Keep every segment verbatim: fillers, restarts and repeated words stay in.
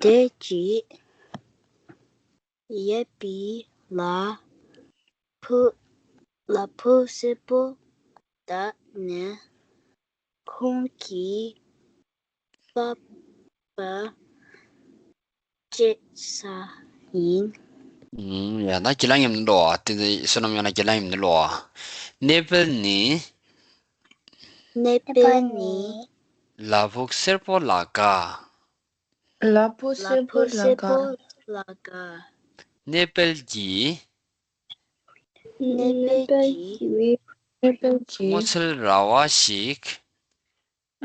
དེ་གྱིས་ཡོད་པའི་ལ་ཕུག་ལ་ཕུག་སེར་པོ་བཏགས་ནས་ཁོང་གིས་པགས་པ་བཅད་ས་ཡིན། ཡང་ན་ཁྱེད་རང་མཉམ་དུ་ཀློག་ཨ། དེ་ཚོ་བསོད་ནམས་ཡོད་ན་ཁྱེད་རང་མཉམ་དུ་ཀློག་ཨ། གནས་དཔལ་ནི། གནས་དཔལ་ནི། ལ་ཕུག་སེར་པོ་ལ་དགའ། ལ་ཕུག་སེར་པོ་ལ་དགའ། གནས་དཔལ་གྱི། གནས་དཔལ་གྱི། གནས་དཔལ་གྱི། སྔོ་ཚལ་ར་བ་ཞིག་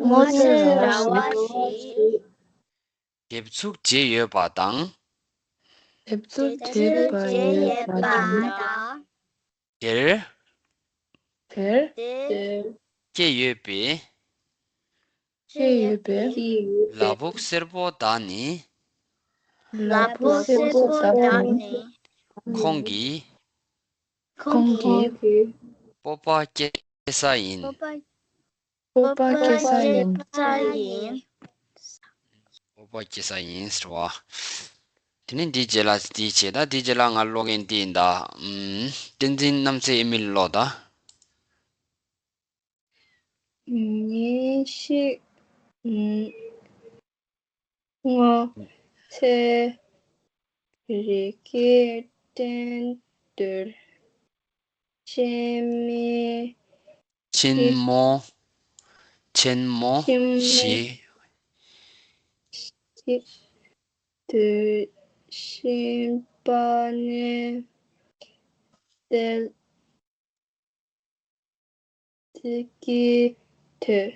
སྔོ་ཚལ་ར་བ་ཞིག་འདེབས་འཛུགས་བྱས་ཡོད་པ་དང་། འདེབས་འཛུགས་བྱས་ཡོད་པ་དང་། དེར། དེར། སྐྱེས་ཡོད་པའི། སྐྱེས་ཡོད་པའི། ལ་ཕུག་སེར་པོ་དག་ནི། ལ་ཕུག་སེར་པོ་དག་ནི། ཁོང་གི། ཁོང་གི། སྤོབས་པ་སྐྱེ་ས་ཡིན། སྤོབས་པ་སྐྱེ་ས་ཡིན། སྤོབས་པ་སྐྱེ་ས་ཡིན་ཟེར་བ། དེ་ནས་འདིའི་རྗེས་ལ་འདིའི་ཆེད་ད་འདིའི་རྗེས་ལ་ང་ཀློག་མཁན་འདི་ཡིན་ད། ཨུམ། བསྟན་འཛིན་རྣམ་གསལ་ཨེ་མི་ལི་ཀློག་ད། ཉིན་ཞིག་སྔོ་ཚལ་རིགས་ཀྱི་འགྲན་བསྡུར་ཆེན་མོ། ཆེན་མོ། ཆེན་མོ་ཞིག་ཞིག་ཏུ་ཕྱིན་པ་ནས་གནས་དཔལ་གྱིས་ཐོས།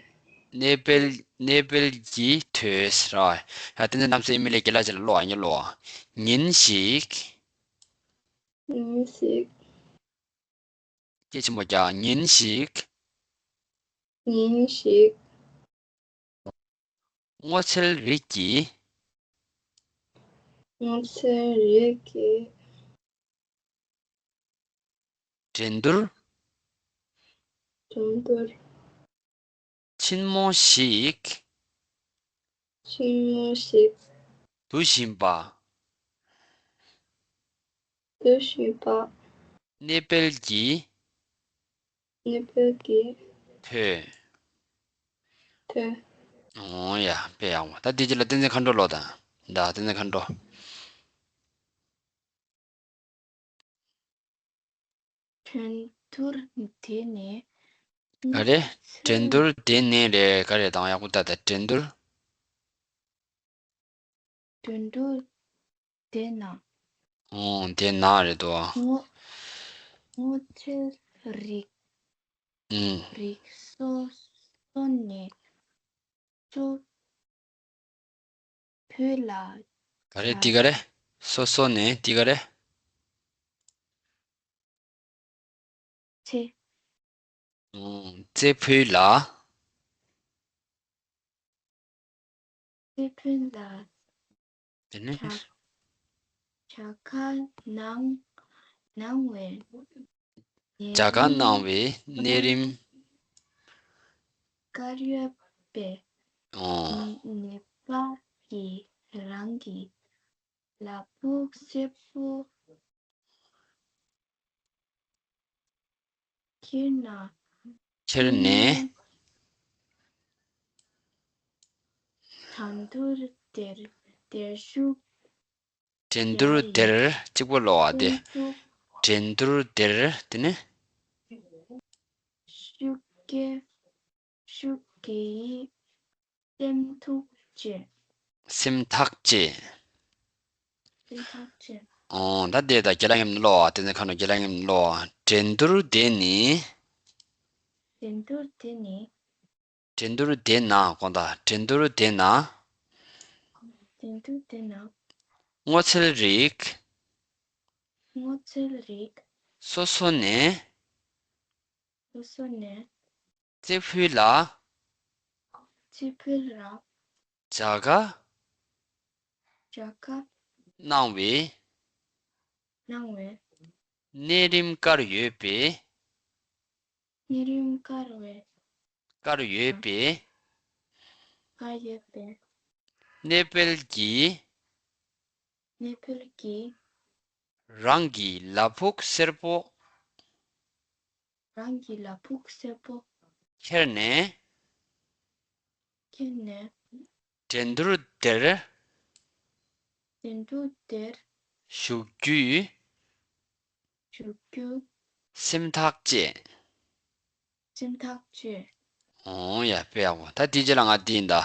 གནས་དཔལ་གནས་དཔལ་གྱིས་ཐོས་ར། ཡ་བསྟན་འཛིན་རྣམ་གསལ་ཨེ་མི་ལི་ཀྱི་ལ་ཅི་ལ་ཀློག་ཨ་ཉི་ཀློག་ཨ། ཉིན་ཞིག་ཉིན་ཞིག་སྐད་ཆེན་པོ་རྒྱག་ཉིན་ཞིག་ཉིན་ཞིག་སྔོ་ཚལ་རིགས་ཀྱི། སྔོ་ཚལ་རིགས་ཀྱི། འགྲན་བསྡུར། འགྲན་བསྡུར། ཆེན་མོ་ཞིག་ཆེན་མོ་ཞིག་དུ་བཞིན་པ། དུ་བཞིན་པ། གནས་དཔལ་གྱིས། གནས་དཔལ་གྱིས། ཐོས། ཐོས། འོ་ཡ་དཔེ་ཡག་པོ། ད་འདི་རྗེས་ལ་བསྟན་འཛིན་མཁའ་འགྲོ་ཀློག་དང་། ད་བསྟན་འཛིན་མཁའ་འགྲོ། འགྲན་བསྡུར་དེ་ནི། ག་རེ། འགྲན་བསྡུར་དེ་ནི་རེད། ག་རེ་དང་ཡག་པོ་ལྟ་ད། འགྲན་བསྡུར། འགྲན་བསྡུར་དེ་ན། ཨོ་དེ་ན་རེད་དོ། སྔོ་སྔོ་ཚལ་རིགས། ཨུམ། རིགས་སོ་སོ་ནས་གཙོ་ཕུད་ལ། ག་རེ་འདི་ག་རེ། སོ་སོ་ནས་འདི་ག་རེ། ཚེ། ཨོ་རྩེ་ཕུད་ལ། རྩེ་ཕུད་ལ། དེ་ནས། བྱ་བྱ་དགའ་གནང་གནང་བའི། བྱ་དགའ་གནང་བའི་གནས་རིམ། བཀར་ཡོད་པས། ཨོ། ནད་པ་གིས་རང་གི་ལ་ཕུག་སེར་པོ་ཁྱེར་ན། ཁྱེར་ནས། འགྲན་བསྡུར་དེར་དེར་ཞུགས། འགྲན་བསྡུར་དེར་གཅིག་པོ་ཀློག་པ་དེ། འགྲན་བསྡུར་དེར་དེ་ནི། ཤུགས་ཀྱིས་ཤུགས་ཀྱིས་སེམས་ཐག་བཅད། སེམས་ཐག་བཅད། སེམས་ཐག་བཅད། ཨོ་ད་དེ་ད་རྒན་ལགས་མཉམ་དུ་ཀློག་པ། དེ་ནི་ཁ་ནོ་རྒན་ལགས་མཉམ་དུ་ཀློག་པ། འགྲན་བསྡུར་དེ་ནི། འགྲན་བསྡུར་དེ་ནི། འགྲན་བསྡུར་དེ་ན་དགོངས་དག་འགྲན་བསྡུར་དེ་ན། འགྲན་བསྡུར་དེ་ན། སྔོ་ཚལ་རིགས། སྔོ་ཚལ་རིགས། སོ་སོ་ནས། སོ་སོ་ནས། རྩེ་ཕུད་ལ། རྩེ་ཕུད་ལ། བྱ་དགའ། བྱ་དགའ། གནང་བའི། གནང་བའི། གནས་རིམ་བཀར་ཡོད་པའི། གནས་རིམ་བཀར་བའི། བཀར་ཡོད་པའི། བཀར་ཡོད་པའི། གནས་དཔལ་གྱིས། ནེ་པལ་གྱི། རང་གི་ལ་ཕུག་སེར་པོ། རང་གི་ལ་ཕུག་སེར་པོ། ཁྱེར་ནས། ཁྱེར་ནས། འགྲན་བསྡུར་དེར། འགྲན་བསྡུར་དེར། ཞུགས་རྒྱུའི། ཞུགས་རྒྱུའི། སེམས་ཐག་བཅད། སེམས་ཐག་བཅད། ཨོ་ཡ། དཔེ་ཡག་པོ། ད་དེའི་རྗེས་ལ་ང་འདི་ཡིན་ད། ཨ།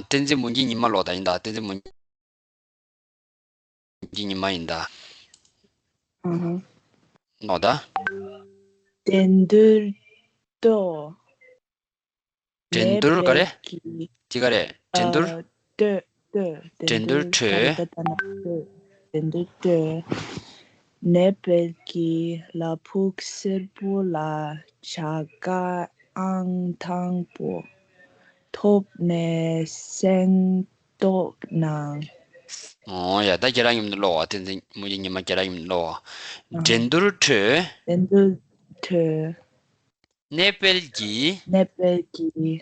བསྟན་འཛིན་མུན་གྱི་ཉི་མ་ཀློག་ད་ཡིན་ད། བསྟན་འཛིན་མུན་གྱི་ཉི་མ་ཡིན་ད། ཨ་ཧ། ཀློག་ད། འགྲན་བསྡུར་ལྟོས། འགྲན་བསྡུར་ག་རེ། ནེ་པལ་གྱི། དེ་ག་རེ། འགྲན་བསྡུར། ཨ། ལྟོས། ལྟོས། འགྲན་བསྡུར་ཁྲོད། འགྲན་བསྡུར་ཁྲོད། ནེ་པལ་གྱི་ལ་ཕུག་སེར་པོ་ལ་བྱ་དགའ་ཨང་དང་པོ་ཐོབ་ནས་སེམས་སྡུག་གནང་། ཨོ་ཡ། ད་རྒན་ལགས་མཉམ་དུ་ཀློག་པ། བསྟན་འཛིན་མུན་གྱི་ཉི་མ་རྒན་ལགས་མཉམ་དུ་ཀློག་པ། ཨ། འགྲན་བསྡུར་ཁྲོད། འགྲན་བསྡུར་ཁྲོད། ནེ་པལ་གྱི། ནེ་པལ་གྱི།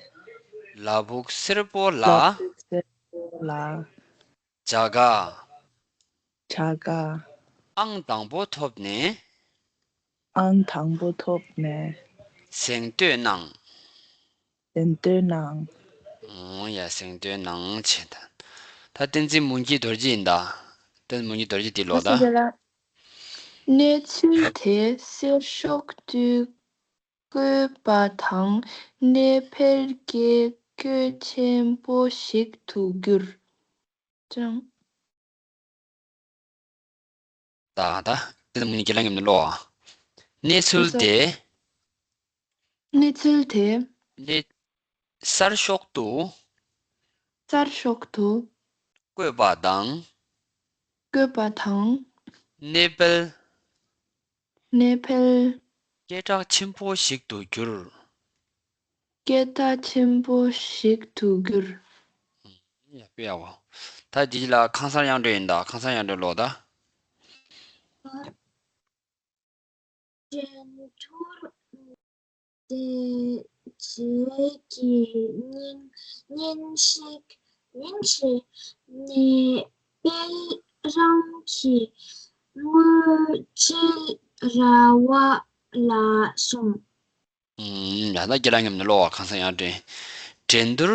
ལ་ཕུག་སེར་པོ་ལ། ལ་ཕུག་སེར་པོ་ལ། བྱ་དགའ། བྱ་དགའ། ཨང་དང་པོ་ཐོབ་ནས། ཨང་དང་པོ་ཐོབ་ནས། གཟེངས་བསྟོད་གནང་། གཟེངས་བསྟོད་གནང་། ཨོ་ཡ། གཟེངས་བསྟོད་གནང་བྱས་ད། ད་བསྟན་འཛིན་མུན་གྱི་རྡོ་རྗེ་ཡིན་ད། བསྟན་འཛིན་མུན་གྱི་རྡོ་རྗེ་འདི་ཀློག་ད། ཨ་ཟེར་ལ། གནས་ཚུལ་དེ་གསར་ཤོག་ཏུ་བཀོད་པ་དང་། ནེ་པལ་གྱི་བཀོད་ཆེན་པོ་ཞིག་ཏུ་གྱུར། ཅང་། ད་ད། དེ་མུན་གྱི་ལ་ངེམ་ནི་ཀློག་ཨ། གནས་ཚུལ་དེ། གནས་ཚུལ་དེ། གནས། གསར་ཤོག་ཏུ། གསར་ཤོག་ཏུ། བཀོད་པ་དང་། བཀོད་པ་དང་། ནེ་པལ། ནེ་པལ། སྐད་གྲགས་ཆེན་པོ་ཞིག་ཏུ་གྱུར། སྐད་གྲགས་ཆེན་པོ་ཞིག་ཏུ་གྱུར། ཡ། དཔེ་ཡག་པོ། ད་འདི་ལ་ཁང་གསར་དབྱངས་སྒྲོན་ཡིན་ད། ཁང་གསར་དབྱངས་སྒྲོན་ཀློག་ད། འགྲན་བསྡུར་དེ་རྗེས་ཀྱི་ཉིན། ཉིན་ཞིག་ཉིན་ཞིག་ནེ་པལ་རང་གི་དངུལ་ཆད་ར་བ་ལ་སོང་། ཨུམ། ཡ། ད་ཁྱེད་རང་མཉམ་དུ་ཀློག་པ། ཁང་གསར་དབྱངས་སྒྲོན། འགྲན་བསྡུར་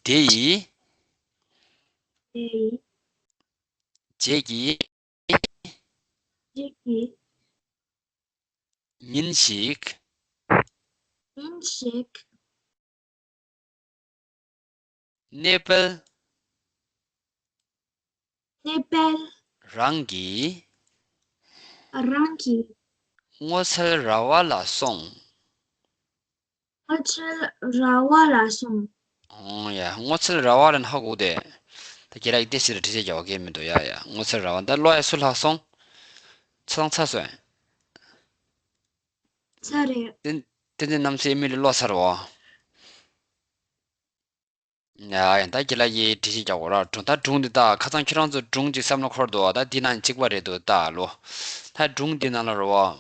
དེ་ཡི། དེ་ཡི། རྗེས་ཀྱི། རྗེས་ཀྱི། ཉིན་ཞིག་ཉིན་ཞིག་ནེ་པལ། ནེ་པལ། རང་གི། རང་གི། སྔོ་ཚལ་ར་བ་ལ་སོང་། སྔོ་ཚལ་ར་བ་ལ་སོང་། ཨོ་ཡ། སྔོ་ཚལ་ར་བ་ལ་ནི་ཧ་གོ་དེ། ད་ཁྱེད་རང་གི་ཏེ་སི་ལ་འགྲེལ་བཤད་རྒྱག་པ་གལ་མི་འདུག། ཡ་ཡ། སྔོ་ཚལ་ར་བ། ད་ཀློག་ཡ་སུ་ལྷག་སོང་། ཚ་དང་ཚ་སོང་། ཚ་རེད། དེ་དེ་ཚོ་རྣམ་སྲས་མི་ལ་ཀློག་ཚར་བ། ཡ་ཡ། ད་ཁྱེད་ལ་ཡི་འགྲེལ་བཤད་རྒྱག་དགོས་ར། སྒྲུང་། ད་སྒྲུང་འདི་ད་ཁ་སང་ཁྱོད་རང་ཚོ་སྒྲུང་ཅིག་བསམ་བློ་འཁོར་འདུག་བ། ད་འདི་ནང་གཅིག་པ་རེད་འདུག་ད་ལོ། ད་སྒྲུང་འདི་ནང་ལ་རེད་བ།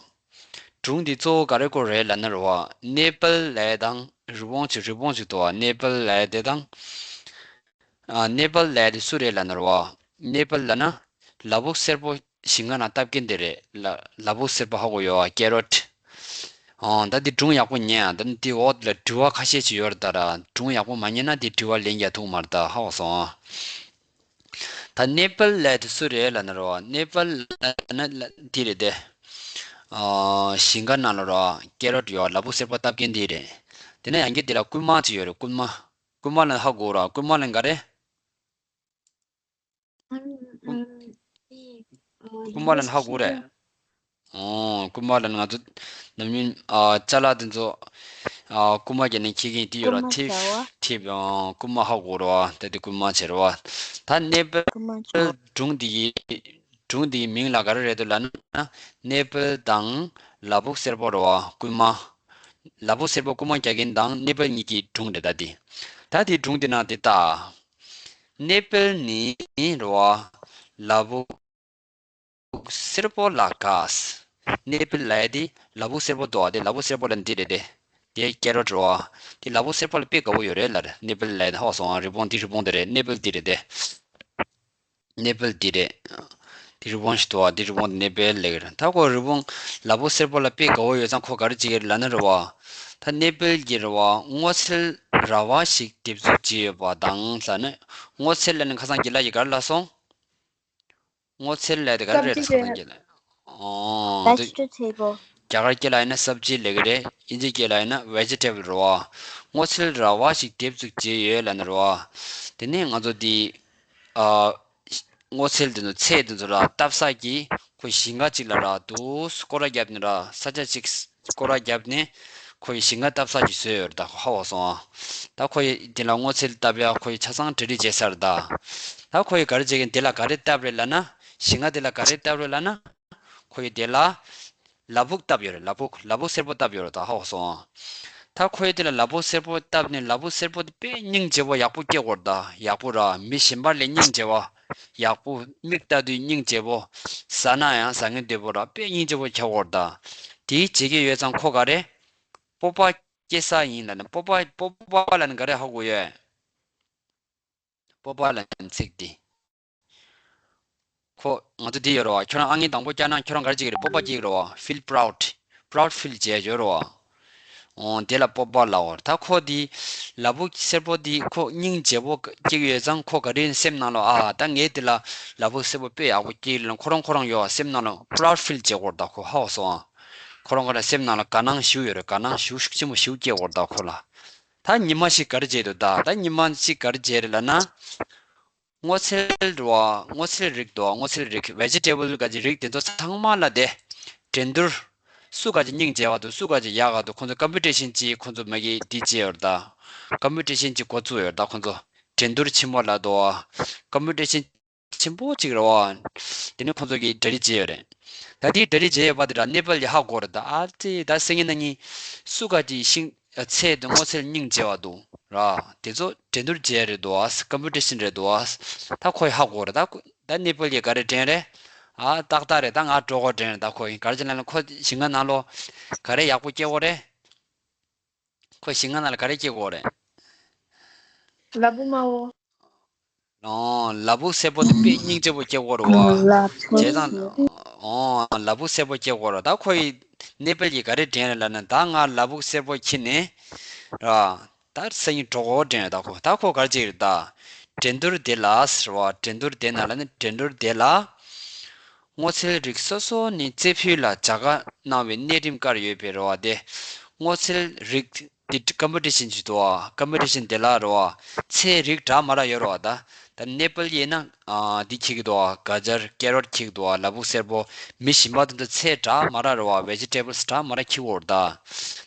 སྒྲུང་འདི་གཙོ་བོ་ག་རེ་སྐོར་རེད་ལབ་ན་རེད་བ། ནེ་པལ་ལབ་དང་རི་བོང་ཅིག་རི་བོང་ཅིག་འདུག་བ། ནེ་པལ་ལབ་དེ་དང་། ཨ། ནེ་པལ་ལབ་དེ་སུ་རེད་ལབ་ན་རེད་བ། ནེ་པལ་ལབ་ན་ལ་ཕུག་སེར་པོ་ཞིང་ཁ་ནང་བཏབ་མཁན་དེ་རེད། ལ་ལ་ཕུག་སེར་པོ་ཧ་གོ་ཡོད་བ། ཀེ་རོ་ཊི། ཨོ། ད་འདི་སྒྲུང་ཡག་པོ་ཉན་ཨ། ད་འདི་འོག་ལ་དྲི་བ་ཁ་ཤས་ཅིག་ཡོད་རེད་ད་ར། སྒྲུང་ཡག་པོ་མ་ཉན་ན་འདི་དྲི་བ་ལན་རྒྱག་ཐུབ་མ་རེད་ད། ཧ་གོ་སོང་ཨ། ད་ནེ་པལ་ལབ་དེ་སུ་རེད་ལབ་ན་རོ། ནེ་པལ་ལབ་ན་ལ་འདི་རེད་དེ། ཨ། ཞིང་ཁ་ནང་ལ་རོ། ཀེ་རོ་ཊི་ཡོད། ལ་ཕུག་སེར་པོ་བཏབ་མཁན་འདི་རེད། དེ་ནས་ཡང་བསྐྱར་འདི་ལ་རྐུན་མ་ཅིག་ཡོད་རེད། རྐུན་མ། རྐུན་མ་ལབ་ན་ཧ་གོ་ར། རྐུན་མ་ལབ་ན་ག་རེ། རྐུན་མ་ལབ་ན་ཧ་གོ་རེད། ཨོ། རྐུན་མ་ལབ་ན་ང་ཚོ་ནམ་རྒྱུན། ཨ། ཅ་ལག་དེ་ཚོ། ཨ། རྐུན་མ་རྒྱག་ནས་འཁྱེར་མཁན་དེ་ཡོད་ར། ཐེབས་ཐེབས། ཨོ། རྐུན་མ་ཧ་གོ་ར་བ། ད་དེ་རྐུན་མ་བྱས་ར་བ། ད་ནེ་པལ་སྒྲུང་འདི་ཡི། སྒྲུང་འདི་ཡི་མིང་ལ་ག་རེ་རེད་འདུག་ལབ་ན། ནེ་པལ་དང་ལ་ཕུག་སེར་པོ་ར་བ། རྐུན་མ། ལ་ཕུག་སེར་པོ་རྐུན་མ་རྒྱག་མཁན་དང་ནེ་པལ་གཉིས་ཀྱི་སྒྲུང་རེད་ད་དེ། ད་དེ་སྒྲུང་དེ་ནང་དེ་ལྟ། ནེ་པལ་ནི་ར་བ། ལ་ཕུག་སེར་པོ་ལ་དགའ། ནེ་པལ་ལབ་ཡ་དེ་ལ་ཕུག་སེར་པོ་འདུག་བ། དེ་ལ་ཕུག་སེར་པོ་ལབ་ན་འདི་རེད་དེ། དེ་ཀེ་རོ་ཊི་ར་བ། དེ་ལ་ཕུག་སེར་པོ་ལ་དཔེ་དགའ་པོ་ཡོད་རེད་ལབ་རེད། ནེ་པལ་ལབ་ཡ་དེ། ཧ་གོ་སོང་ཨ། རི་བོང་དེ་རི་བོང་དེ་རེད། ནེ་པལ་དེ་རེད་དེ། ནེ་པལ་འདི་རེད། འདི་རི་བོང་ཞིག་འདུག་བ། འདི་རི་བོང་ནེ་པལ་ལབ་ཀྱི་རེད། ད་ཁོ་རི་བོང་ལ་ཕུག་སེར་པོ་ལ་དཔེ་དགའ་བོ་ཡོད་ཙང་ཁོ་ག་རེ་བྱེད་ཀྱི་རེད་ལབ་ན་རེད་བ། ད་ནེ་པལ་གྱི་རེད་བ། སྔོ་ཚལ་ར་བ་ཞིག་འདེབས་འཛུགས་བྱས་ཡོད་པ་དང་ལབ་ན། སྔོ་ཚལ་ལབ་ན་ཁ་སང་རྒན་ལགས་ཀྱིས་ག་རེ་ལབ་སོང་། སྔོ་ཚལ་ལབ་དེ་ག་རེ་རེད་ལབ་སོང་། ཁ་སང་རྒན་ལགས། ཨོ། འདི། Vegetable། རྒྱ་གར་སྐད་ལ་ཡིན་ན་སབ་ཇི་ལབ་ཀྱི་རེད། དབྱིན་ཇི་སྐད་ལ་ཡིན་ན་vegetable རེད་བ། སྔོ་ཚལ་ར་བ་ཞིག་འདེབས་འཛུགས་བྱས་ཡོད་ལབ་ན་རེད་བ། དེ་ནས་ང་ཚོ་འདི། ཨ། སྔོ་ཚལ་དེ་ཚོ་ཚལ་དེ་ཚོ་ར་བཏབ་ས་གི་ཁོ་ཞིང་ཁ་ཅིག་ལ་ར་འདུག་སྐོར་ར་བརྒྱབ་ནས་ར་ས་ཆ་ཅིག་སྐོར་ར་བརྒྱབ་ནས་ཁོ་ཡི་ཞིང་ཁ་བཏབ་ས་ཅིག་བཟོས་ཡོད་རེད། ད་ཁོ་ཧ་གོ་སོང་ཨ། ད་ཁོ་ཡི་དེ་ལ་སྔོ་ཚལ་བཏབ་ཡ་ཁོ་ཡི་ཆ་ཚང་གྲ་སྒྲིག་བྱས་ཚར་རེད་ད། ད་ཁོ་ཡི་ག་རེ་བྱེད་ཀྱིན་དེ་ལ་ག་རེ་བཏབ་རེད་ལབ་ན། ཞིང་ཁ་དེ་ལ་ག་རེ་བཏབ་རེད་ལབ་ན། ཁོ་ཡི་དེ་ལ་ལ་ཕུག་བཏབ་ཡོད་རེད། ལ་ཕུག་ལ་ཕུག་སེར་པོ་བཏབ་ཡོད་རེད། ད་ཧ་གོ་སོང་ཨ། ད་ཁོ་ཡི་དེ་ལ་ལ་ཕུག་སེར་པོ་བཏབ་ནས་ལ་ཕུག་སེར་པོ་དེ་དཔེ་སྙིང་རྗེ་བོ་ཡག་པོ་སྐྱེ་གོ་རེད་ད། ཡག་པོ་ར་མི་གཞན་པ་ལས་སྙིང་རྗེ་བ། ཡག་པོ་མིག་ལྟ་དུས་སྙིང་རྗེ་བོ། ཟ་ན་ཡང་ཟ་མཁན་འདོད་པོ་ར་དཔེ་སྙིང་རྗེ་བོ་ཆགས་ཡོད་རེད་ད། དེའི་བྱེད་ཀྱི་ཡོད་ཙང་ཁོ་ག་རེ། སྤོབས་པ་སྐྱེ་ས་ཡིན་ལབ་ནས་སྤོབས་པ་སྤོབས་པ་ལབ་ནས་ག་རེ་ཧ་གོ་ཡོད། སྤོབས་པ་ལབ་ནས་ཚིག་འདི། ཁོ་ང་ཚོ་འདི་ཡོད་རེད་བ། ཁྱོད་རང་ཨང་རྙིང་དང་པོ་བསྐྱལ་ན་ཁྱོད་རང་ག་རེ་བྱེད་ཀྱི་རེད། སྤོབས་པ་སྐྱེ་གི་རེད་བ། Feel proud. Proud feel བྱས་ཡོད་རེད་བ། འོ་དེ་ལ་སྤོབས་པ་ལབ་པ་རེད། ད་ཁོ་འདི་ལ་ཕུག་སེར་པོ་འདི་ཁོ་སྙིང་རྗེ་བོ་སྐྱེ་གི་ཡོད་ཙང་ཁོ་ག་རེ་སེམས་ནང་ལ་ཨ་ད་ངས་འདི་ལ་ལ་ཕུག་སེར་པོ་དཔེ་ཡག་པོ་སྐྱེ་གི་ལ་ཁོ་རང་ཁོ་རང་ཡོད་བ་སེམས་ནང་ལ་proud feel བྱེད་དགོས་རེད། ད་ཁོ་ཧ་གོ་སོང་ཨ། ཁོ་རང་ཁོ་རང་སེམས་ནང་ལ་དགའ་སྣང་ཞེ་པོ་ཡོད་རེད། དགའ་སྣང་ཞེ་པོ་ཤུགས་ཆེན་པོ་ཞེ་པོ་སྐྱེ་དགོས་རེད། ད་ཁོ་ལ་ད་ཉི་མ་ཞིག་ག་རེ་བྱས་འདུག་ད་ད་ཉི་མ་ཞིག་ག་རེ་བྱས་རེད་ལབ་ན། སྔོ་ཚལ་རེད་བ། སྔོ་ཚལ་རིགས་འདུག་བ། སྔོ་ཚལ་རིགས་vegetable ག་ཅིག་རིགས་དེ་ཚོ་ཚང་མ་ལ་དེ་འགྲན་བསྡུར། སུ་ག་ཅིག་སྙིང་རྗེ་བ་འདུག་སུ་ག་ཅིག་ཡག་ག་འདུག་ཁོང་ཚོ་competition ཅིག་ཁོང་ཚོ་མ་གི་འདི་བྱས་ཡོད་རེད་ད། competition ཅིག་འགོ་བཙུགས་ཡོད་རེད་ད། ཁོང་ཚོ་འགྲན་བསྡུར་ཆེན་མོ་ལབ་འདུག་བ། competition ཆེན་པོ་ཅིག་རེད་བ། དེ་ནས་ཁོང་ཚོ་གིས་གྲ་སྒྲིག་བྱས་ཡོད་རེད། ད་དེའི་གྲ་སྒྲིག་བྱས་ཡོད་པ་དེ་འདྲ་ནེ་པལ་གྱིས་ཧ་གོ་རེད་ད། ཨ་ཙི་ད་སེང་གེ་ན་ནི་སུ་ག་ཅིག་ཤིང་ཚལ་དུ་སྔོ་ཚལ་སྙིང་རྗེ་བ་འདུག་ར། དེ་ཚོ་འགྲན་བསྡུར་བྱས་རེད་འདུག་ཨ། competition རེད་འདུག་ཨ། ད་ཁོས་ཧ་གོ་རེད་ད། ད་ནེ་པལ་གྱིས་ག་རེ་དྲན་རེད། ཨ་ཏག་ཏག་རེད་ད། ང་འགྲོ་དགོས་དྲན་རེད་ད། ཁོ་ཡིན་ག་རེ་བྱས་ན་ཁོ་ཞིང་ཁ་ནང་ལོགས་ག་རེ་ཡག་པོ་སྐྱེ་གོ་རེད། ཁོ་ཞིང་ཁ་ནང་ལ་ག་རེ་སྐྱེ་གོ་རེད། ལ་ཕུག་དམར་པོ། ཨོ། ལ་ཕུག་སེར་པོ་དེ་དཔེ་སྙིང་རྗེ་པོ་སྐྱེ་གོ་རེད་བ། ལ་ཕུག་བྱས་ཙང་། ཨོ། ལ་ཕུག་སེར་པོ་སྐྱེ་གོ་རེད་ད། ཁོ་ཡི་ནེ་པལ་གྱིས་ག་རེ་དྲན་རེད་ལབ་ན། ད་ང་ལ་ཕུག་སེར་པོ་ཁྱེར་ནས་ར། ད་སང་ཉིན་འགྲོ་དགོས་དྲན་རེད་ད་ཁོ། ད་ཁོ་ག་རེ་བྱེད་ཀྱི་རེད་ད། འགྲན་བསྡུར་དེ་ལ་ཟེར་བ། འགྲན་བསྡུར་དེ་ནང་ལ་ནི་འགྲན་བསྡུར་དེ་ལ། སྔོ་ཚལ་རིགས་སོ་སོ་ནས་རྩེ་ཕུད་ལ་བྱ་དགའ་གནང་བའི་གནས་རིམ་བཀར་ཡོད་པའི་རེད་བ། དེ་སྔོ་ཚལ་རིགས་དེ་competition ཅིག་འདུག་བ། competition དེ་ལ་རེད་བ། ཚལ་རིགས་འདྲ་མ་འདྲ་ཡོད་རེད་བ། ད་ད་ནེ་པལ་ཡིན་ན་ཨ་འདི་ཁྱེར་གྱི་འདུག་བ། ག་ཇར་carrot ཁྱེར་གྱི་འདུག་བ། ལ་ཕུག་སེར་པོ། མི་གཞན་པ་དེ་ཚོ་ཚལ་འདྲ་མ་འདྲ་རེད་བ། vegetables འདྲ་མ་འདྲ་ཁྱེར་གྱི་ཡོད་རེད་ད།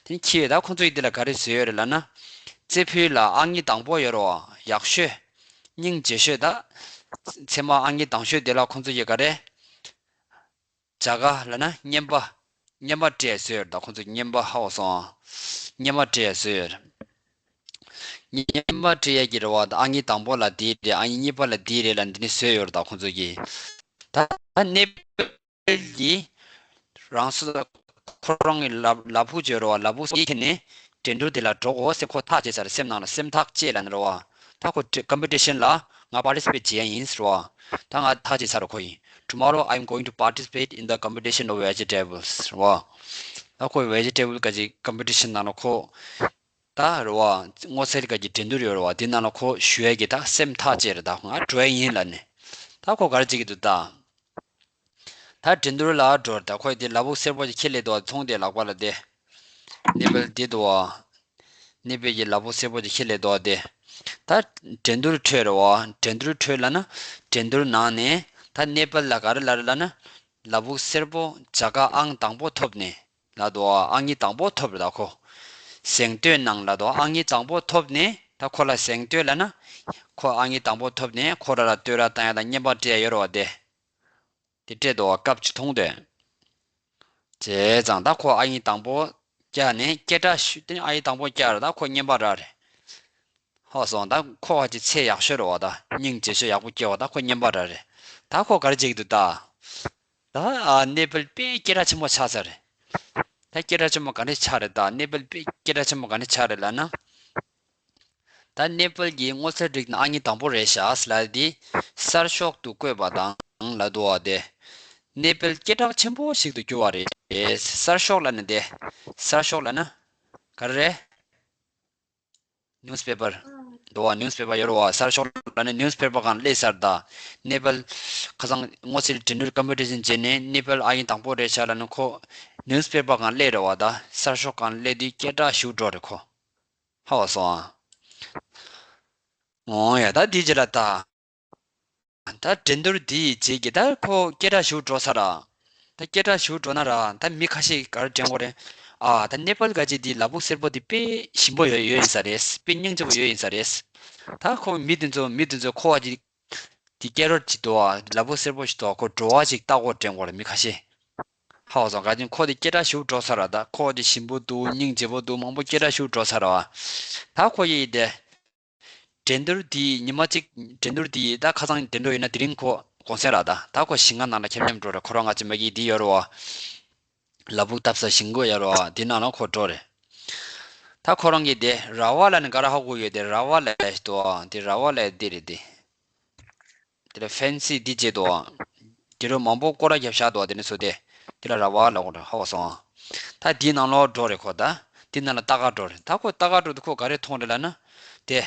དེ་ཁྱེར་ཡོད་ད། ཁོང་ཚོ་ཡིས་འདི་ལ་ག་རེ་བཟོས་ཡོད་རེད་ལབ་ན། རྩེ་ཕུད་ལ་ཨང་གཉིས་དང་པོ་ཡོད་རེད་བ། ཡག་ཤོས། སྙིང་རྗེ་ཤོས་ད། ཚད་མ་ཨང་གཉིས་དང་ཤོས་དེ་ལ་ཁོང་ཚོ་ཡིས་ག་རེ། བྱ་དགའ་ལབ་ན་རྔན་པ། རྔན་པ་སྤྲད་བཟོས་ཡོད་རེད་ད། ཁོང་ཚོ་རྔན་པ་ཧ་གོ་སོང་ཨ། རྔན་པ་སྤྲད་བཟོས་ཡོད་རེད། རྔན་པ་སྤྲད་ཡས་ཀྱི་རེད་བ། ད་ཨང་གཉིས་དང་པོ་ལ་འདི་རེད། ཨང་གཉིས་གཉིས་པ་ལ་འདི་རེད་ལབ་འདི་ནས་བཟོས་ཡོད་རེད་ད་ཁོང་ཚོ་གིས། ད་ནེ་པལ་གྱིས་རང་སོ་ཁོ་རང་གི་ལ་ལ་ཕུག་བརྗོད་རེད་བ། ལ་ཕུག་སོ་ཡིས་ཁྱེར་ནས་འགྲན་བསྡུར་དེ་ལ་འགྲོ་དགོས་ཟེར་ཁོ་ཐག་བཅད་ཚར་རེད། སེམས་ནང་ལ་སེམས་ཐག་བཅད་ལབ་ནི་རེད་བ། ད་ཁོ་competition ལ་ང་participate བྱེད་ཡ་ཡིན་ཟེར་བ། ད་ང་ཐག་བཅད་ཚར་རེད་ཁོ་ཡིས། Tomorrow I am going to participate in the competition of vegetables རེད་བ། ད་ཁོ་vegetable ག་ཅིག་competition ནང་ལ་ཁོ། ད་རེད་བ། སྔོ་ཚལ་ག་ཅིག་འགྲན་བསྡུར་ཡོད་རེད་བ། དེ་ནང་ལ་ཁོ་ཞུགས་ཡ་གི་ད་སེམས་ཐག་བཅད་རེད་ད། ང་འགྲོ་ཡ་ཡིན་ལབ་ནས། ད་ཁོ་ག་རེ་བྱེད་ཀྱི་འདུག་ད། ད་འགྲན་བསྡུར་ལ་འགྲོ་རེད་ད། ཁོས་དེ་ལ་ཕུག་སེར་པོ་ཅིག་ཁྱེར་སླེབས་འདུག་བ། མཐོང་དེ་ལག་པ་ལ་དེ། ནེ་པལ་དེ་འདུག་བ། ནེ་པལ་གྱི་ལ་ཕུག་སེར་པོ་ཅིག་ཁྱེར་སླེབས་འདུག་བ་དེ། ད་འགྲན་བསྡུར་ཁྲོད་རེད་བ། འགྲན་བསྡུར་ཁྲོད་ལབ་ན། འགྲན་བསྡུར་ནང་ནས་ད་ནེ་པལ་ལ་ག་རེ་ལབ་རེད་ལབ་ན། ལ་ཕུག་སེར་པོ་བྱ་དགའ་ཨང་དང་པོ་ཐོབ་ནས་ལབ་འདུག་བ། ཨང་གཉིས་དང་པོ་ཐོབ་རེད་ད་ཁོ། གཟེངས་བསྟོད་གནང་ལབ་འདུག་བ། ཨང་གཉིས་དང་པོ་ཐོབ་ནས་ད་ཁོ་ལ་གཟེངས་བསྟོད་ལབ་ན། ཁོ་ཨང་གཉིས་དང་པོ་ཐོབ་ནས་ཁོ་རང་ལ་བསྟོད་ར་བཏང་ཡ་དང་རྔན་པ་སྤྲད་ཡ་ཡོད་རེད་བ་དེ། དེ་སྤྲད་འདུག་བ། སྐབས་ཅིག་མཐོང་དོན། བྱས་ཙང་ད་ཁོ་ཨང་གཉིས་དང་པོ་བཀྱགས་ནས་སྐད་གྲགས་ཞུ་དེ་ནས་ཨང་གཉིས་དང་པོ་བཀྱགས་རེད། ད་ཁོ་རྔན་པ་རག་རེད། ཧ་གོ་སོང་། ད་ཁོ་བ་ཅིག་ཚད་ཡག་ཤོས་རེད་བ། ད་སྙིང་རྗེ་ཤོས་ཡག་པོ་སྐྱེ་བ། ད་ཁོ་རྔན་པ་རག་རེད། ད་ཁོ་ག་རེ་བྱེད་ཀྱི་འདུག་ད། ད་ཨ་ནེ་པལ་དཔེ་སྐད་གྲགས་ཆེན་པོ་ཆགས་ཚར་རེད། ད་སྐད་གྲགས་ཆེན་པོ་ག་འདྲས་ཆགས་རེད། ད་ནེ་པལ་དཔེ་སྐད་གྲགས་ཆེན་པོ་ག་འདྲས་ཆགས་རེད་ལབ་ན། ད་ནེ་པལ་གྱི་སྔོ་ཚལ་རིགས་ནང་ཨང་ཀི་དང་པོ་རེད་ཤག་ལབ་དེ་གསར་ཤོག་ཏུ་བཀོད་པ་དང་ལབ་འདུག་བ། དེ་ནེ་པལ་སྐད་གྲགས་ཆེན་པོ་ཞིག་ཏུ་གྱུར་བ་རེད། གསར་ཤོག་ལབ་ན་དེ་གསར་ཤོག་ལབ་ན་ག་རེ་རེད། ནིའུ་སི་པེ་པར་འདུག་བ། ནིའུ་སི་པེ་པར་ཡོད་རེད་བ། གསར་ཤོག་ལབ་ན་ནིའུ་སི་པེ་པར་སྒང་སླེབས་ཚར། ད་ནེ་པལ་ཁ་སང་སྔོ་ཚལ་འགྲན་བསྡུར་ཀམ་པི་ཊི་ཤན་བྱས་ནས་ནེ་པལ་ཨང་ཀི་དང་པོ་རེད་ཤག་ལབ་ན་ཁོ་ནིའུ་སི་པེ་པར་སྒང་སླེབས་རེད་བ། ད་གསར་ཤོག་སྒང་སླེབས་དུས་སྐད་གྲགས་ཞེ་པོ་འགྲོ་རེད་ཁོ། ཧ་གོ་སོང་ཨ། འོ་ཡ། ད་དེའི་རྗེས་ལ་ད། ད་འགྲན་བསྡུར་དེའི་རྗེས་ཀྱི་ད་ཁོ་སྐད་གྲགས་ཞེ་པོ་འགྲོ་ཚར་ར། ད་སྐད་གྲགས་ཞེ་པོ་འགྲོ་ན་ར་ད་མི་ཁ་ཤས་ག་རེ་དྲན་གྱི་ཡོད་རེད། ཨ། ད་ནེ་པལ་ག་ཅིག་དེ་ལ་ཕུག་སེར་པོ་དེ་དཔེ་ཞིམ་པོ་ཡོད་ཡོད་ཡིན་ས་རེད། དཔེ་སྙིང་རྗེ་པོ་ཡོད་ཡིན་ས་རེད། ད་ཁོ་མི་དེ་ཚོ་མི་དེ་ཚོ་ཁོ་བ་ཅིག་དེ་སྐད་རོ་ཅིག་འདུག་ཨ། ལ་ཕུག་སེར་པོ་ཞིག་འདུག་ཨ། ཁོ་བྲོ་བ་ཅིག་ལྟ་གོ་དྲན་གྱི་ཡོད་རེད་མི་ཁ་ཤས། ཧ་གོ་སོང་། ག་ཅིག་ཁོ་དེ་སྐད་གྲགས་ཞེ་པོ་འགྲོ་ཚར་ར། ད་ཁོ་དེ་ཞིམ་པོ་འདུག་སྙིང་རྗེ་པོ་འདུག་མང་པོ་སྐད་གྲགས་ཞེ་པོ་འགྲོ་ཚར་ར་བ། ད་ཁོ་ཡི་དེ་འགྲན་བསྡུར་དེའི་ཉི་མ་གཅིག་འགྲན་བསྡུར་དེའི་ད་ཁ་སང་འགྲན་བསྡུར་ཡིན་ན་དེ་རིང་ཁོ་གུང་སེང་ར། ད་ད་ཁོ་ཞིང་ཁ་ནང་ལ་འཁྱམ་འཁྱམ་འགྲོ་རེད། ཁོ་རང་ང་ཅི་མ་གི་དེ་ཡོད་རེད་བ། ལ་ཕུག་བཏབ་ས་ཞིང་ཁ་ཡོད་རེད་བ། དེ་ནང་ལ་ཁོ་འགྲོ་རེད། ད་ཁོ་རང་གི་དེ་ར་བ་ལ་ནི་ག་རེ་ཧ་གོ་ཡོད། དེ་ར་བ་ལ་ཞིག་འདུག་ཨ། དེ་ར་བ་ལ་དེ་རེད་དེ། དེ་ལ་ཕེན་སི་དེ་བྱས་འདུག་ཨ། དེ་རུ་མང་པོ་སྐོར་ར་བརྒྱབ་བཞག་འདུག་ཨ། དེ་ནི་ཚོ་དེ་དེ་ལ་ར་བ་ལ་གོ་རེད། ཧ་གོ་སོང་ཨ། ད་དེའི་ནང་ལོགས་འགྲོ་རེད་ཁོ། ད་དེ་ནང་ལ་ལྟ་ག་འགྲོ་རེད། ད་ཁོ་ལྟ་ག་འགྲོ་དུས་ཁོ་ག་རེ་མཐོང་རེད་ལབ་ན། དེ་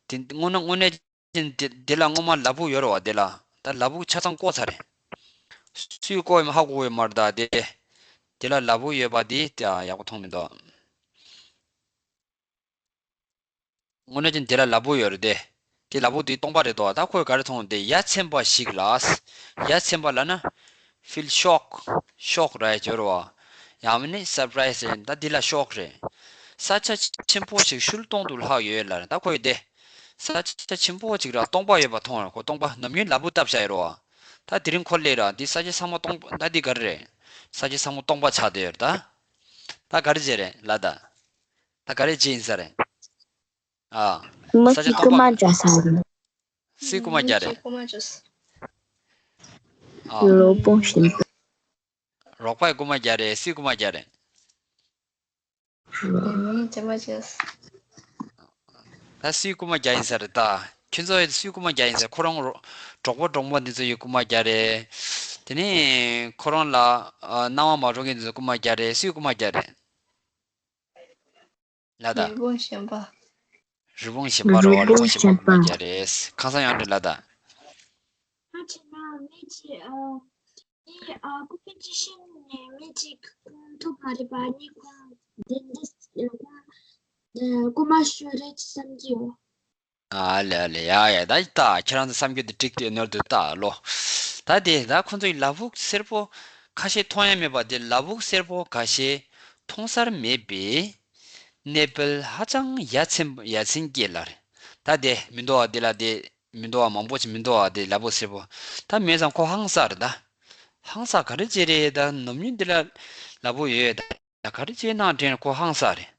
དེ་དངོས་གནས་དངོས་གནས་ཅན་དེ་དེ་ལ་སྔོན་མ་ལ་ཕུག་ཡོད་རེད་བ། དེ་ལ་ད་ལ་ཕུག་ཆ་ཚང་བརྐོས་ཚར་རེད། སུས་བརྐོས་ཡོད་མེད་ཧ་གོ་ཡོད་མ་རེད། ད་དེ་དེ་ལ་ལ་ཕུག་ཡོད་པ་དེ་ཡག་པོ་མཐོང་མི་འདུག་དངོས་གནས་ཅན་དེ་ལ་ལ་ཕུག་ཡོད་རེད་དེ། དེ་ལ་ཕུག་དེ་སྟོང་པ་རེད་དོ། ད་ཁོས་ག་རེ་མཐོང་དེ་ཡ་མཚན་པ་ཞིག་ལ། ཡ་མཚན་པ་ལབ་ན། ཕིལ་ཤོག་ཤོག་རེད་ཡོད་རེད་བ། ཡང་མིན་ནི་སར་པ་རའི་སི་རེད། ད་འདི་ལ་ཤོག་རེད། ས་ཆ་ཆེན་པོ་ཞིག་ཤུལ་སྟོང་དུ་ལྷག་ཡོད་ལ། ད་ཁོས་དེ་ས་ཆ་ཆེན་པོ་ཅིག་ར་སྟོང་པ་ཡོད་པ་མཐོང་ར། ཁོ་སྟོང་པ་ནམ་རྒྱུན་ལ་ཕུག་བཏབ་བཞག་ཡོད་རེད་བ། ད་དེ་རིང་ཁོ་སླེབས་ར་འདི་ས་ཆ་ཚང་མ་སྟོང་པ། ད་འདི་ག་རེ་རེད། ས་ཆ་ཚང་མ་སྟོང་པ་ཆགས་བསྡད་ཡོད་རེད་ད། ད་ག་རེ་བྱས་རེད་ལ་ད། ད་ག་རེ་བྱས་ཡིན་ས་རེད། ཨ། མི་ས་ཆ་གཅིག་སྟོང་རྐུ་མ་པ་རྒྱག་ས་རེད། སུས་རྐུ་མ་རྒྱག་རེད། རྐུ་མ་བྱས། ཨ། རོགས་པ་ཞིག་རོགས་པས་རྐུ་མ་རྒྱག་རེད། སུས་རྐུ་མ་རྒྱག་རེད། རོགས་ཨུམ་རྐུ་མ་བྱས། ད་སུས་རྐུ་མ་རྒྱག་ཡིན་ས་རེད་ད། ཁྱོད་ཚོ་ཡིས་སུས་རྐུ་མ་རྒྱག་ཡིན་ས། ཁོ་རང་རོ་གྲོགས་པོ་གྲོགས་མོ་འདི་ཚོ་ཡིས་རྐུ་མ་རྒྱག་རེད། དེ་ནས་ཁོ་རང་ལ་ཨ་སྣང་བ་མ་འགྲོ་མཁན་འདི་ཚོ་རྐུ་མ་རྒྱག་རེད། སུས་རྐུ་མ་རྒྱག་རེད། ལ་ད། རི་བོང་གཞན་པ། རི་བོང་གཞན་པ་རོ། རི་བོང་གཞན་པ་རྐུ་མ་རྒྱག་རེད། ཁ་སང་ཡང་འདྲི་ལ་ད། ཨ་ཆེ་ན་མི་གཅིག་ཨ་ནི་ཨ་ཀུ་ཕན་ཅི་ཤིན་ནས་མི་གཅིག་ཁོང་ཐུག་མ་རེད་པ། ནི་ཁོང་དེ་འདྲ་ཁོང་རྐུ་མ་ཤོར་རེད་བསམ་གྱི་ཡོད། ཨ་ལེ་ཨ་ལེ། ཡ་ཡ། ད་ད་ཁྱེད་རང་ཚོ་བསམ་རྒྱུ་དེ་འགྲིག་དེ་ནོར་འདུག་ད་ལོ། ད་དེ་ད་ཁོང་ཚོ་ཡི་ལ་ཕུག་སེར་པོ་ཁ་ཤས་མཐོང་ཡ་མེད་པ་དེ། ལ་ཕུག་སེར་པོ་ཁ་ཤས་མཐོང་སར་མེད་པའི་ནེ་པལ་ཧ་ཅང་ཡ་མཚན་ཡ་མཚན་སྐྱེ་ལ་རེད། ད་དེ་མི་འདུག་ཨ། དེ་ལ་དེ་མི་འདུག་ཨ། མང་པོ་ཅིག་མི་འདུག་ཨ། དེ་ལ་ཕུག་སེར་པོ་ད་མེད་ཙང་ཁོ་ཧང་སངས་རེད་ད། ཧང་སངས་ག་རེ་བྱེད་རེད། ད་ནམ་རྒྱུན་དེ་ལ་ལ་ཕུག་ཡོད་ད། ད་ག་རེ་བྱས་ནའང་དྲན་ཁོ་ཧང་སངས་རེད།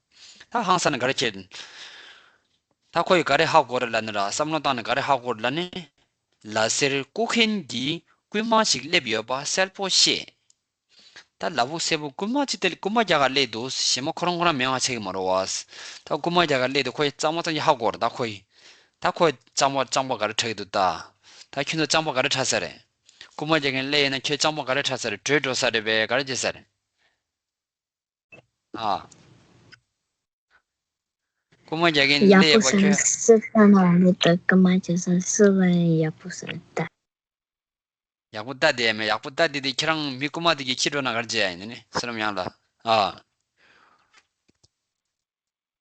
ད་ཧང་སངས་ནས་ག་རེ་བྱེད། ད་ཁོ་ཡིས་ག་རེ་ཧ་གོ་རེད་ལབ་ན་ར། བསམ་བློ་བཏང་ནས་ག་རེ་ཧ་གོ་རེད་ལབ་ན། ལ་སེར་རྐུ་མཁན་གྱི་རྐུན་མ་ཞིག་སླེབས་ཡོད་པ་གསལ་པོ་ཤེས། ད་ལ་ཕུག་སེར་པོ་རྐུན་མ་ཅིག་དེ་རྐུན་མ་རྒྱག་ག་སླེབས་འདུག་གཞན་མ་ཁོ་རང་ཁོ་རང་མེད་པ་ཆགས་ཀྱི་མ་རེད་བ། ད་རྐུན་མ་རྒྱག་ག་སླེབས་འདུག་ཁོ་ཡིས་གཙང་མ་གཙང་རྐྱང་ཧ་གོ་རེད། ད་ཁོ་ཡིས་ད་ཁོ་གཙང་མ་གཙང་པ་ག་རེ་འཁྲབ་ཀྱི་འདུག་ད་ད་ཁྱོད་ཚོ་གཙང་པ་ག་རེ་འཁྲབ་ས་རེད། རྐུན་མ་རྒྱག་མཁན་སླེབས་ཡོད་ན་ཁྱོད་གཙང་པ་ག་རེ་འཁྲབ་ས་རེད། བྲོས་འགྲོ་ས་རེད་པས། ག་རེ་བྱེད་ས་རེད། ཨ། རྐུན་མ་རྒྱག་མཁན་ཡག་སླེབས་ཡོད་པ་པོ་ཁྱོད། སུ་ས་ན་ལོ་ད་རྐུན་མ་བྱེད་ས་སུ་ལ་ཡང་ཡག་པོ་ཟེར་ད། ཡག་པོ་ལྟ་དེ་ཡ་མེད། ཡག་པོ་ལྟ་དེ་དེ་ཁྱེད་རང་མི་རྐུན་མ་དེ་གིས་ཁྱེར་འགྲོ་ན་ག་རེ་བྱེད་ཡ་ཡིན་ནི་སི་རམ་ཡང་ལ། ཨ།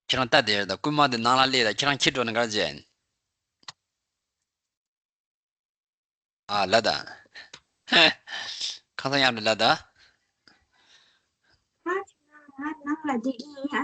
ཁྱེད་རང་ལྟ་དེ་ཡ་ད། རྐུན་མ་དེ་ནང་ལ་སླེབས་ད་ཁྱེད་རང་ཁྱེར་འགྲོ་ན་ག་རེ་བྱེད་ཡ་ཡིན། ཨ་ལ་ད། ཁ་སང་ཡང་ལ་ད། ང་ནང་ལ་བསྡད་ཀྱི་ཡིན། ཨ་